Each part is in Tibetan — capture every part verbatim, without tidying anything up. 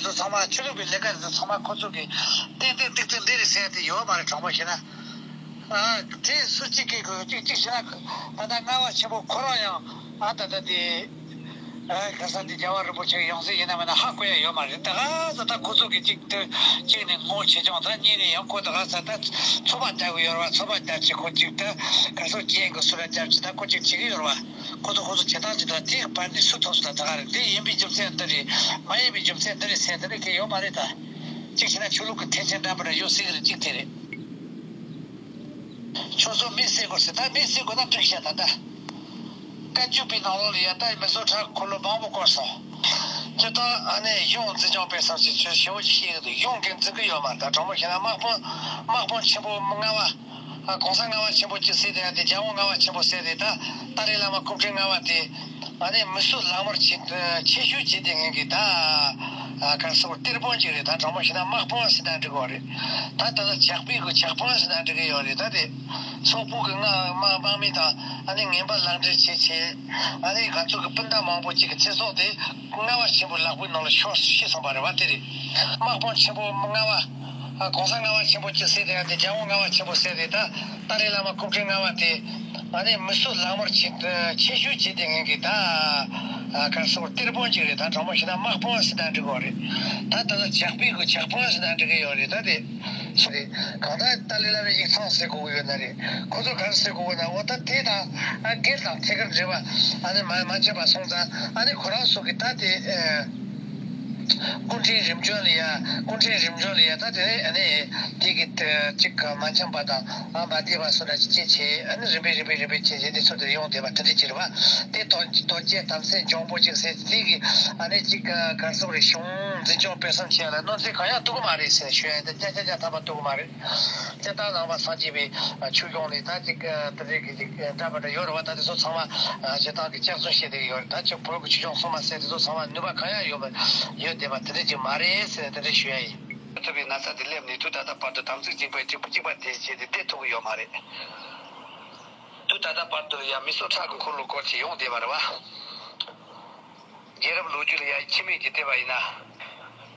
ཚོ་ཚང་མ་ཆོས་ལུགས་ཀྱི་ལས་ཀ་རེད། ཚང་མ་ཁོ་ཚོ་གི་ཏན་ཏན་ཏིག་ཏིག་འདི་རེད་ཟེར་ཏེ་ཡོད་མ་རེད། དྲང་པོ་བཤད་ན། ཨ་དེ་སུ་གཅིག་གིས་གོ་གཅིག་གཅིག་བྱས་ན། ད་ལྟ་ལྔ་པ་ཆེན་པོ་ཁོ་རང་ཡང་ཨ་ད་ལྟ་དེ་ཨ་ག་ས་འདི་རྒྱལ་བ་རིན་པོ་ཆེ་གི་ཡང་སྲིད་ཡིན་ན་མིན་ན་ཧ་གོ་ཡ་ཡོད་མ་རེད། ད་ག་ས་ད་ཁོ་ཚོ་གི་གཅིག་ཏུ་གཅིག་ནས་ངོ་ཆེ་ཆུང་། ད་གཉིས་ནས་ཡང་ཁོ་ད་ག་ས་ད་ཚོད་དཔག་རྒྱག་གི་ཡོད་རེད་བ། ཚོད་དཔག་རྒྱབ་ཅིག་ཁོ་གཅིག་ད་ག་ཚོད་ཅན་གི་སུ་ལ་རྒྱབ་ཅིག་ད་ཁོ་གཅིག་བྱེད་ཀྱི་ཡོད་རེད་བ། ཁོ་ཚོ་ཁོ་ཚོ་བྱེད་སྟངས་ཅིག་དང་དེའི་བར་ནས་སུ་ཐོབ་སོང་ད་ད་ག་རེད། དེ་ཡིན་པའི་རྒྱུ་མཚན་འདི་རེད། མ་ཡིན་པའི་རྒྱུ་མཚན་འདི་རེད་ཟེར་དེ་རེད་གི་ཡོད་མ་རེད་ད། གཅིག་བྱས་ན་ཆོས་ལུགས་ཀྱི་ཐེག་ཆེན་འདྲ་པོ་འདྲ་ཡོད་སྲིད་ཀྱི་རེད། གཅིག་དེ་རེད། ཁྱོད་ཚོ་མི་བསད་དགོས་ཟེར། ད་མི་བསད་དགོས་ན་འགྲིག་ཤག་ད་ལྟ་བཀའ་བརྒྱུད་པའི་ནང་ལོགས་ལ་ཡ་ད་མི་བཟོ་གྲྭ་འཁོར་ལོ་མང་པོ་བསྐོར་སོང་། སྤྱིར་བཏང་ཨ་ནི་གཞུང་འཛིན་སྐྱོང་སྤེལ་གསུམ་ཞིག་ཆོས་ཞེ་བོ་ཞིག་ཤེས་ཀྱི་འདུག་གཞུང་གི་འཛིན་གྱི་ཡོད་མ་རེད། ད་དྲང་པོ་བཤད་ན་དམག་དཔོན་དམག་དཔོན་ཆེན་པོ་ལྔ་པ། ཨ་གོང་ས་ལྔ་པ་ཆེན་པོ་གཅིག་བསད་དེ། ཡང་དེ་རྒྱལ་དབང་ལྔ་པ་ཆེན་པོ་བསད་དེ། ད་ཏཱ་ལའི་བླ་མ་སྐུ་ཕྲེང་ལྔ་པ་དེ་ཨ་ནི་མི་གསོད་ལག་དམར་ཆེ་ཆེ་ཤོས་བྱས་ཏེ་ངེད་ཀྱི་ད་ཨ་ག་རེ་ཟེར་དགོས། གཏེར་དཔོན་ཅིག་རེད། ད་དྲང་པོ་བཤད་ན་དམག་དཔོན་ཟེར་ན་འགྲིག་གི་རེད། ད་ད་ལྟ་ཇག་པའི་གི་ཇག་དཔོན་ཟེར་ན་འགྲིག་གི་ཡོད་རེད། ད་དེ་སོག་པོ་གི་དམག་དམག་དམག་མི་དང་ཨ་ནི་ངན་པ་ལག་འབྲེལ་བྱས་བྱས། ཨ་ནི་ང་ཚོ་གི་སྤུན་ཟླ་མང་པོ་ཅིག་གི་ཚེ་སྲོག་དེ་ལྔ་པ་ཆེན་པོའི་ལག་པའི་ནང་ལ་ཤོར་ཤི་སོང་བ་རེད་བ། དེ་རེད། དམག་དཔོན་ཆེན་པོ་ལྔ་པ། ཨ་གོང་ས་ལྔ་པ་ཆེན་པོ་གཅིག་བསད་དེ། ཡང་དེ་རྒྱལ་དབང་ལྔ་པ་ཆེན་པོ་བསད་དེ། ད་ཏཱ་ལའི་བླ་མ་སྐུ་ཕྲེང་ལྔ་པ་དེ་ཨ་ནི་མི་གསོད་ལག་དམར་ཆེ་ཆེ་ཤོས་བྱས་ཏེ་ངེད་ཀྱི་ད་ཨ་ག་རེ་ཟེར་དགོས། གཏེར་དཔོན་ཅིག་རེད། ད་དྲང་པོ་བཤད་ན་དམག་དཔོན་ཟེར་ན་འགྲིག་གི་རེད། ད་ད་ལྟ་ཇག་པའི་གི་ཇག་དཔོན་ཟེར་ན་འགྲིག་གི་ཡོད་རེད། ད་དེ་སོ་རེད། གང་ལྟར་ཏཱ་ལའི་བླ་མའི་ཡིག་ཚང་ཟེར་དགོས་ཀྱི་ཡོད་ན་རེད། ཁོ་ཚོ་ག་རེ་ཟེར་དགོས་ཀྱི་ན། འོ་ད་དེ་དང་ཨ་སྒེར་དང་ཐད་ཀར་འབྲེལ་བ་ཨ་ནི་མ་མ་ཆད་པ་སོང་ཙང་། ཨ་ནི་ཁོ་རང་ཚོ་གི་ད་དེ་ཨ། སྐུ་ཕྲེང་རིམ་བྱོན་ལ་ཡ། སྐུ་ཕྲེང་རིམ་བྱོན་ལ་ཡ། ད་དེ་ནས་ཨ་ནི་དེ་གི་ཅིག་མ་འཆམ་པ་དང་ཨ་མ་བདེ་བ་སོགས་ལ་ཅིག་བྱས་བྱས། ཨ་ནི་རིམ་པས་རིམ་པས་རིམ་པས་བྱས་བྱས་དེ་ཚོ་དེ་ཡོང་བསྡད་པ་དེ་འདྲ་ཅིག་རེད་བ། དེ་དོལ་དོལ་རྒྱལ་དམ་སྲི་འཇོན་པོ་ཅིག་ཟེར། དེ་གི་ཨ་ནི་ཅིག་ག་རེ་ཟེར་དགོས་རེད། གཞུང་འཛིན་སྐྱོང་སྤེལ་གསུམ་བྱས་ལ་གནོད་འཚེ་གང་ཡང་གཏོང་གི་མ་རེད་ཟེར་ཞུ་ཡ་དེ་བརྒྱ་ཆ་བརྒྱ་ཐམ་པ་གཏོང་གི་མ་རེད། སྤྱིར་བཏང་ནང་པ་སངས་རྒྱས་པའི་ཆོས་སྐྱོང་ལས་ད་ཅིག་དེ་རིགས་ཀྱི་ཅིག་འདྲ་མི་འདྲ་ཡོད་རེད་བ། ད་དེ་ཚོ་ཚང་མ་སྤྱིར་བཏང་གི་སྐྱག་རྫུན་བཤད་བསྡད་ཀྱི་ཡོད་རེད། ད་ཅིག་བོད་ཀྱི་ཆོས་སྐྱོང་སྲུང་མ་ཟེར་དེ་ཚོ་ཚང་མ་ནུས་པ་གང་ཡང་ཡོད་པ་ཡོད་བསྡད་པ་དེ་འདྲ་ཅིག་མ་རེད་ཟེར་ནས་དེ་འདྲ་ཞུ་ཡ་ཡིན། ཐུབ་པའི་ན་ཚ་དེ་སླེབས་ནས་དུས་ད་ལྟ་བར་དུ་དམ་ཚིག་གཅིག་པའི་གཅིག་པུ་གཅིག་པ་དེ་བྱས་ཏེ་བསྡད་ཐུབ་ཀྱི་ཡོད་མ་རེད། དུས་ད་ལྟ་བར་དུ་ཡང་མི་གསོད་ཁྲག་གི་འཁོར་ལོ་བསྐོར་བྱས་ཡོང་བསྡད་པ་རེད་བ། རྒྱལ་རབས་ལོ་རྒྱུས་ལ་ཡང་ཁྱིམ་མེད་ཀྱི་བལྟས་པ་ཡིན་ན།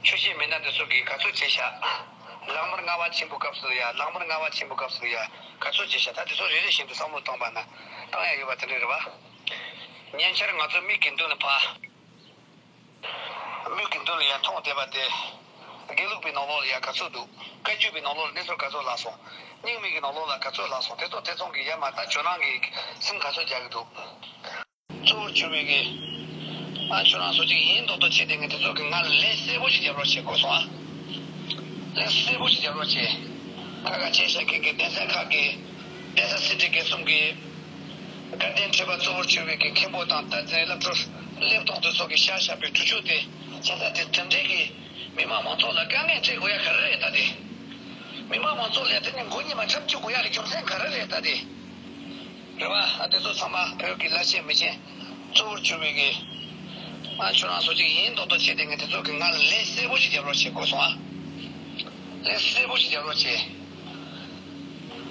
ཆོས་བྱེད་མི་སྣ་འདི་ཚོ་གིས་ག་ཚོད་བྱས་ཤག་ལག་དམར་ལྔ་པ་ཆེན་པོ་སྐབས་སུ་ཡ། ལག་དམར་ལྔ་པ་ཆེན་པོ་སྐབས་སུ་ཡ་ག་ཚོད་བྱས་ཤག་ད་དེ་ཚོ་རེ་རེ་བཞིན་དུ་བསམ་བློ་བཏང་པ་ན་བཏང་ཡ་ཡོད་པ་དེ་འདྲ་རེད་བ། ཉེ་ཆར་ང་ཚོ་མི་དགེ་འདུན་ལ་ཕར། མི་དགེ་འདུན་ལ་ཡ་མཐོང་བསྡད་པ་དེ། དགེ་ལུགས་པའི་ནང་ལོགས་ལ་ཡ་ག་ཚོད་འདུག་བཀའ་བརྒྱུད་པའི་ནང་ལོགས་ལ་གནས་ཚུལ་ག་ཚོད་ལྷག་སོང་། རྙིང་མའི་གི་ནང་ལོགས་ལ་ག་ཚོད་ལྷག་སོང་། དེ་ཚོ་དེ་ཚོ་གི་ཡ་མ་ད་ཇོ་ནང་གི་སེམས་ག་ཚོད་རྒྱག་གི་འདུག་གཙོ་བོར་གྱུར་པའི་གི། ང་ཁྱོད་རང་ཚོ་གཅིག་ཡིན་མདོག་མདོག་བྱས་ཏེ་ངས་དེ་ཚོ་གི་ང་ལན་གསལ་པོ་ཞིག་རྒྱབ་རོགས་བྱེད་དགོས་སོང་ཨ། ལན་གསལ་པོ་ཞིག་རྒྱབ་རོགས་བྱེད། ཁ་ཁ་བྱས་ཤག་གི་གི་སྡེ་ཚན་ཁག་གི། གདན་ས་སྲིད་ཁྲི་བརྒྱད་གསུམ་གི། དགའ་ལྡན་ཁྲི་པ་གཙོ་བོར་གྱུར་པའི་གི་མཁན་པོ་དང་བསྟན་འཛིན་བླ་སྤྲུལ་སློབ་སྟོང་དེ་ཚོ་གི་བཞག་བཞག་པའི་གྲུ་ཆུ་དེ། བྱས་ཙང་དེ་དེ་འདྲའི་གི། མི་མང་མང་ཚོགས་ལ་དཀའ་ངལ་སྤྲད་དགོས་ཡ་ག་རེ་རེད་ད་དེ། མི་མང་མང་ཚོགས་ལ་དེ་ནི་མགོ་གཉིས་མ་འཁྲབ་བཅུག་དགོས་ཡ་གི་རྒྱུ་མཚན་ག་རེ་རེད་ད་དེ། རེད་བ། ཨ་དེ་ཚོ་ཚང་མ་བོད་ཀྱི་བླ་ཆེན་མི་ཆེན་གཙོ་བོར་གྱུར་པའི་གི། ང་ཁྱོད་རང་ཚོ་གཅིག་ཡིན་མདོག་མདོག་བྱས་ཏེ་ངས་དེ་ཚོ་གི་ང་ལ་ལན་གསལ་པོ་ཞིག་རྒྱབ་རོགས་བྱེད་དགོས་སོང་ཨ། ལན་གསལ་པོ་ཞིག་རྒྱབ་རོགས་བྱེད།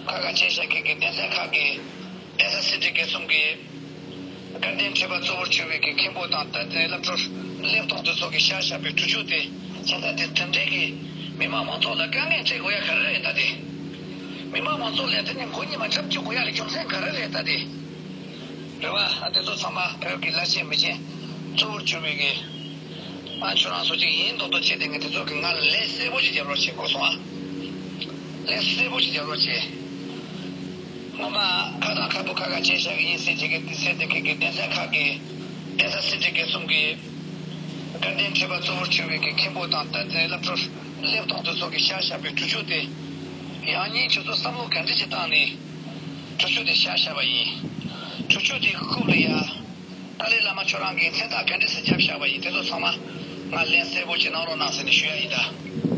ཁ་ཁ་བྱས་ཤག་གི་གི་སྡེ་ཚན་ཁག་གི། གདན་ས་སྲིད་ཁྲི་བརྒྱད་གསུམ་གི། དགའ་ལྡན་ཁྲི་པ་གཙོ་བོར་གྱུར་པའི་གི་མཁན་པོ་དང་བསྟན་འཛིན་བླ་སྤྲུལ་སློབ་སྟོང་དེ་ཚོ་གི་བཞག་བཞག་པའི་གྲུ་ཆུ་དེ། བྱས་ཙང་དེ་དེ་འདྲའི་གི། མི་མང་མང་ཚོགས་ལ་དཀའ་ངལ་སྤྲད་དགོས་ཡ་ག་རེ་རེད་ད་དེ། མི་མང་མང་ཚོགས་ལ་དེ་ནི་མགོ་གཉིས་མ་འཁྲབ་བཅུག་དགོས་ཡ་གི་རྒྱུ་མཚན་ག་རེ་རེད་ད་དེ། རེད་བ། ཨ་དེ་ཚོ་ཚང་མ་བོད་ཀྱི་བླ་ཆེན་མི་ཆེན་གཙོ་བོར་གྱུར་པའི་གི། ང་ཁྱོད་རང་ཚོ་གཅིག་ཡིན་མདོག་མདོག་བྱས་ཏེ་ངས་དེ་ཚོ་གི་ང་ལ་ལན་གསལ་པོ་ཞིག་རྒྱབ་རོགས་བྱེད་དགོས་སོང་ཨ། ལན་གསལ་པོ་ཞིག་རྒྱབ་རོགས་བྱེད། ངོ་མ་ཁ་དང་ཁ་སྤུ་ཁ་ཁ་བྱས་ཤག་གི་ཡིན་ཟེར་བྱེད་ཀྱི་འདི་ཟེར་དེ་ཁྱེད་ཀྱི་སྡེ་ཚན་ཁག་གི། གདན་ས་སྲིད་ཁྲི་བརྒྱད་གསུམ་གི། དགའ་ལྡན་ཁྲི་པ་གཙོ་བོར་གྱུར་པའི་གི་མཁན་པོ་དང་བསྟན་འཛིན་བླ་སྤྲུལ་སློབ་སྟོང་དེ་ཚོ་གི་བཞག་བཞག་པའི་གྲུ་ཆུ་དེ། ཡང་སྙིང་ཁྱོད་ཚོ་བསམ་བློ་ག་འདྲ་ཞིག་བཏང་ནས། གྲུ་ཆུ་དེ་བཞག་བཞག་པ་ཡིན། གྲུ་ཆུ་དེ་གི་རྐུབ་ལ་ཡ། ཏཱ་ལའི་བླ་མ་ཁྱོད་རང་གིས་མཚན་རྟགས་ག་འདྲ་ཞིག་བརྒྱབ་བཞག་པ་ཡིན། དེ་ཚོ་ཚང་མ་ང་ལན་གསལ་པོ་ཅིག་གནང་རོགས་གནང་ཟེར་ནས་ཞུ་ཡ་ཡིན་ད།